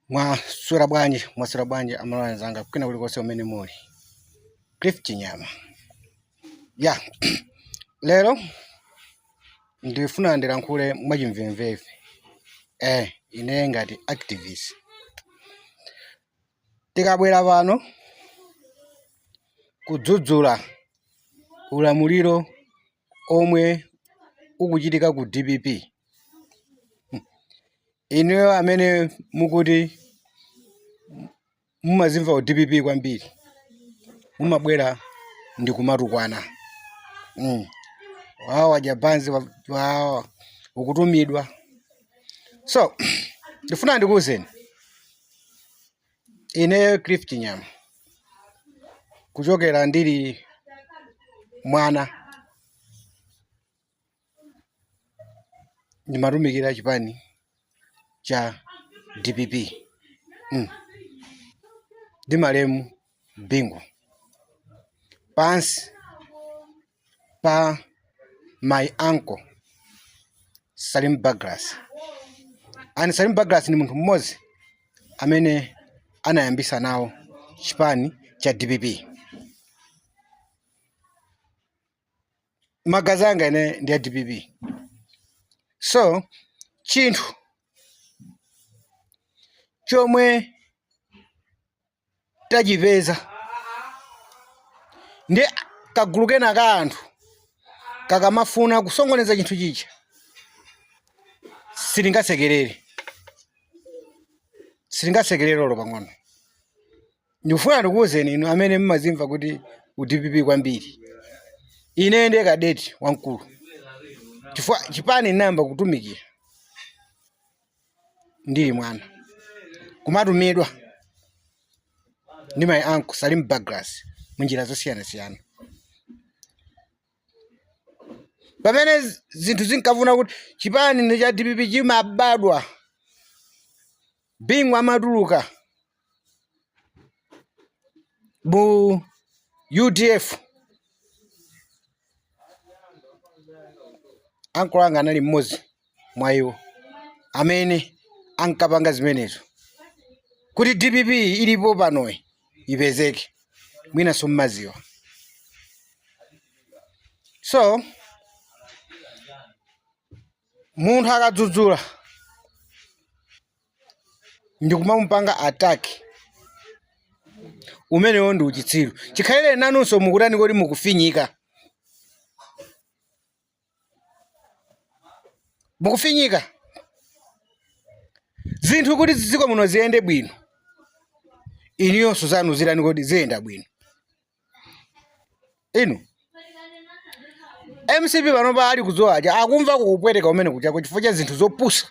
Mwaswera bwanji, mwaswera bwanji amalawi anzanga kwina kulikonse kumene muli. Cliff Chinyama. Ya, lero ndifuna ndilankhule mwachimvemvemve. Ine ngati activist. Tikabwera pano kudzudzula ulamuliro omwe ukuchitika ku DPP. Inuyo amene mukuti mumazimva u DPP kwambiri mumabwera ndi kumatukwana Wawa wadya banzi wawa ukutumidwa. So ndifuna ndikuwuzeni ineyo Cliff Chinyama kuchokera ndili mwana ndimatumikira chipani cha DPP ndi malemu Bingu pansi pa my uncle Salim Bagras. And Salim Bagras ni munthu mmodzi amene anayambisa nawo chipani cha DPP. Magazi anga ine ndi ya DPP. So chinthu chomwe tachipeza ndi kagulu kena ka anthu kakamafuna kusokoneza chinthu chija sitingasekerere, sitingasekerere olo pang'ono. Ndikufuna ndikuwuzeni inu amene mumazimva kuti u DPP kwambiri, ine ndiye kadeti wamkulu chifukwa chipani ndinayamba kutumikira ndili mwana, kumatumidwa ndi my uncle Salim Bagras munjira zosiyanasiyana. Pamene zinthu zinkafuna kuti chipani cha DPP chimabadwa, Bingu amatuluka mu UDF, ankolo anga anali mmodzi mwa iwo amene ankapanga zimenezo kuti DPP ilipo panoyi ipezeke, mwina simmaziwa. So munthu akadzudzula ndikumamupanga attack, umenewo ndi uchitsiru. Chikhalire nanunso mukutani kodi? Mukufinyika, mukufinyika. Zinthu kuti dziko muno ziyende bwino, inuyonso zanu zitani kodi? Ziyenda bwino. Inu MCP panopa ali kudzuwa aja akumva kukupweteka umene kuchako chifukwa cha zinthu zopusa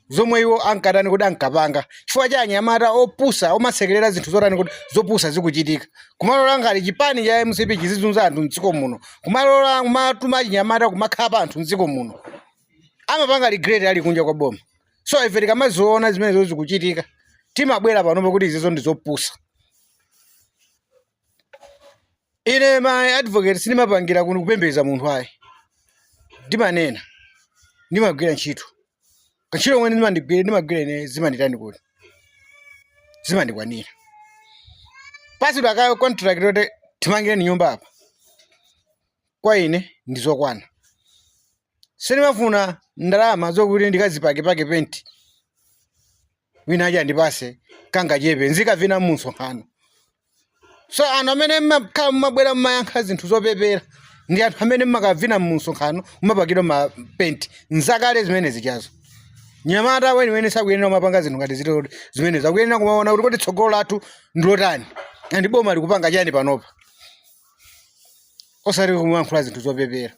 zomwe iwo ankatani kuti ankapanga, chifukwa cha anyamata opusa omasekerera zinthu zotani kuti zopusa zikuchitika, kumalola ngati chipani cha MCP chizizunza anthu mdziko muno, kumalola kumatuma achinyamata kumakhapa anthu mdziko muno. Amapanga regret ali kunja kwa boma. So ife tikamaziona zimenezo zikuchitika timabwera panopa kuti izizo ndi zopusa. Ine my advocate sindimapangira kuno kupembedza munthu ayi, ndimanena ndimagwira ntchito, kantchito komwe ndimagwira ine zimanditani kuti zimandikwanira. Pasidwa kayo contract yoti timangireni nyumba apa, kwa ine ndi zokwana. Sindimafuna ndalama zokuti ndikazipakepake penti, wina aja andipase kangachepe nzikavina mu msonkhano. So anthu amene mmakhala mumabwera mmayankha zinthu zopepera ndi anthu amene mmakavina mu msonkhano mumapakidwa mapenti nzakale zimene zichazo. Nyamata weniweni sakuyenera kumapanga zinthu ngati zito zimenezo, akuyenera kumaona kuti kodi tsogolo lathu ndi lotani and boma likupanga chani panopa, osati kumayankhula zinthu zopepera.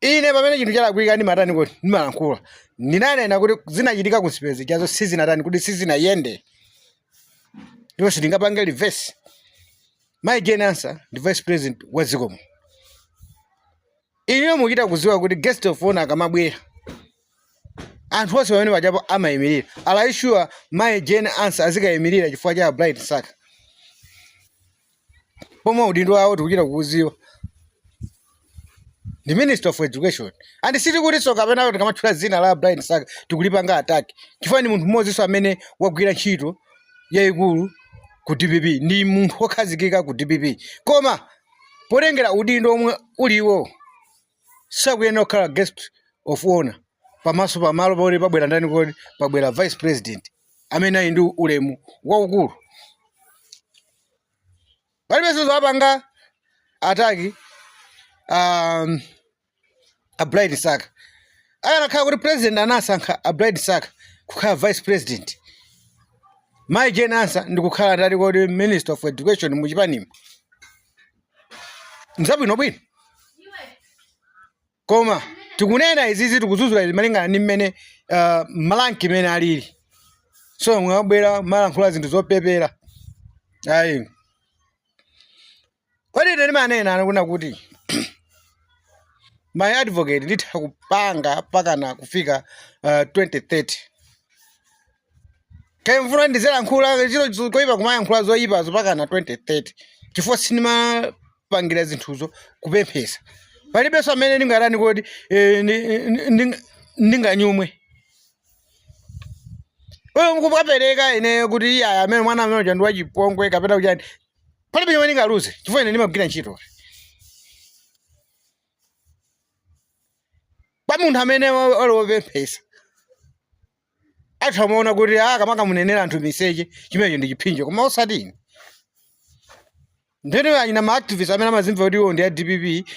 Ine pamene chinthu chalakwika ndimatani kuti ndimalankhula. Ndinanena kuti zinachitika ku Ntcheu zijazo sizinatani kuti sizinayende, ndipo sitingapange reverse. Mayi Jane Ansah ndi vice president wa dziko muno. Inuyo mukuchita kudziwa kuti guest of honor akamabwera anthu onse pamene pajapo amayimirira. Are you sure mayi Jane Ansah azikayimirira chifukwa cha Bright Msaka, pomwe udindo wawo tikuchita kuuziwa? Ndi Minister of Education. And sitikutinso kapena tikamatchula dzina la Brian Saka tikulipanga attack, chifukwa ndi munthu mmodzinso amene wagwira ntchito yayikulu ku DPP, ndi munthu wokhazikika ku DPP, koma potengera udindo omwe uliwo sakuyenera kukhala guest of honor pamaso pamalo poti pabwera ndani kodi? Pabwera vice president amene ali ndi ulemu waukulu. Palibenso zowapanga attack a Bright Saka. Akanakhala kuti president anasankha a Bright Saka kukhala vice president, mayi Jane Ansah ndikukhala ndani kodi? Minister of Education muchipanimo, nzabwinobwino. Koma tikunena izizi, tikudzudzula izi malingana ndi mmene ma rank mmene alili. So mwabwera malankhula zinthu zopepera, ayi. Kodi ine ndimanena anakuna kuti my advocate nditha kupanga pakana kufika 2030. Kaya mfuna ndizilankhula chilo koyipa, kumayankhula zoyipazo pakana 2030, chifukwa sindimapangira zinthuzo kupemphesa. Palibenso amene ndingatani kodi, ndinganyumwe kukapereka ine kuti iya, amene mwana amene uja ndi wachipongwe kapena kuchani. Palibe chomwe ndingaluze, chifukwa ine ndimagwira ntchito. Kwa munthu amene ali wopemphesa, athu amaona kuti ah, kamakamunenera anthu miseche, chimenecho ndi chiphinjo, koma osati ine. Ndene achina ma activists amene amazimva kuti iwo ndi a DPP,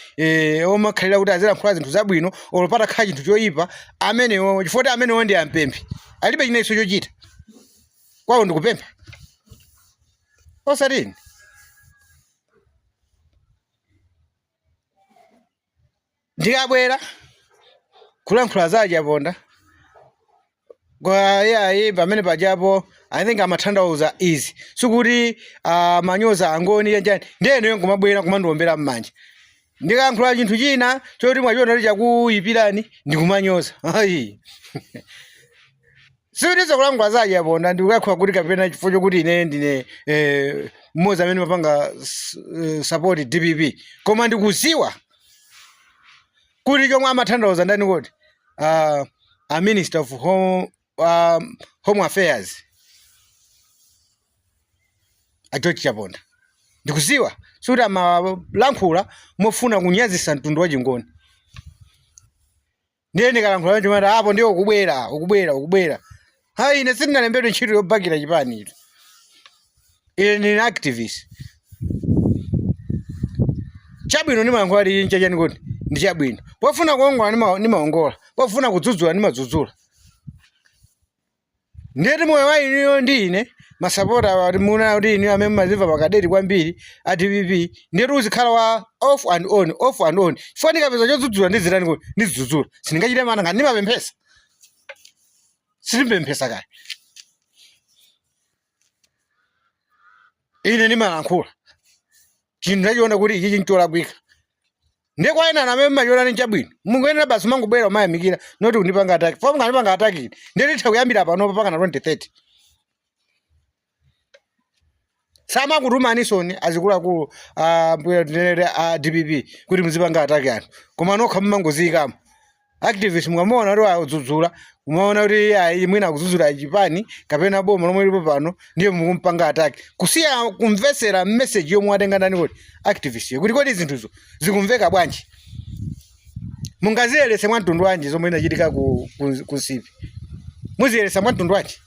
omakhalira kuti azilankhula zinthu zabwino olo patakhala chinthu choyipa, amenewo, chifukwa kuti amenewo ndi ampemphi, alibe chinenso chochita, kwawo ndikupempha, osati ine. Ndikabwera kulankhula za Chaponda kwa yayi, pamene pajapo I think amatanthauza izi, sikuti amanyoza Angoni yanjani. Ndiyeneyo nkumabwera kumandiwombera m'manja ndikayankhula chinthu china choti mwachiona kuti chakuyipirani, ndikumanyoza. Ayi, sikuti kulankhula za Chaponda ndikuyankhula kuti kapena chifukwa chokuti ine ndine mmodzi amene mapanga support DPP, koma ndikuziwa kuti chomwe amatanthauza ndani kuti a Minister of Home Affairs a George Chaponda, ndikuziwa sikuti amalankhula mofuna kunyazisa mtundu wa Chingoni. Ndiye ndikalankhula chimati apo ndiye ukubwera, ukubwera, ukubwera. Hayi, ine sindinalembedwe ntchito yobakira chipani ito. Ine ndine activist. Chabwino ndimayankhula kuti nchachani kuti ndi chabwino. Pofuna kuongola ndimaongola, pofuna kudzudzula ndimadzudzula. Ndiyeti moyo wa inuyo ndi ine masapota awa, muna kuti inuyo amene mumazimva pakadeti kwambiri a DPP, ndiyeti uzikhala wa off and on, off and on, chifukwa ndikapeza chodzudzula ndizitani kuti? Ndidzudzula. Sindingachite mana ngati ndimapemphesa, sindipemphesa kaya, ine ndimalankhula chinthu ndachiona kuti ichi chincholakwika. Ndiye kwa ena amene mmachiona ndi chabwino, mukuyenera basi mangobwera umayamikira, not kundipanga attack. Fo mukandipanga attack ine, ndiye titha kuyambira panopa pakana 2030. Samakutumanisoni azikuluakulu a mbuya tinenere a DPP kuti muzipanga attack anthu, koma nokha mumangoziyikamo. Activist mukamuona kuti adzudzula, mumaona kuti ayi, mwina akudzudzula chipani kapena boma lomwe lipo pano, ndiye mukumpanga attack, kusiya kumvesera message yomwe watenga ndani kuti? Activist yo, kuti kodi zinthuzo zikumveka bwanji? Mungaziyeretse mwa mtundu wanji zomwe inachitika ku Nsipe? Muziyeresa mwa mtundu wanji?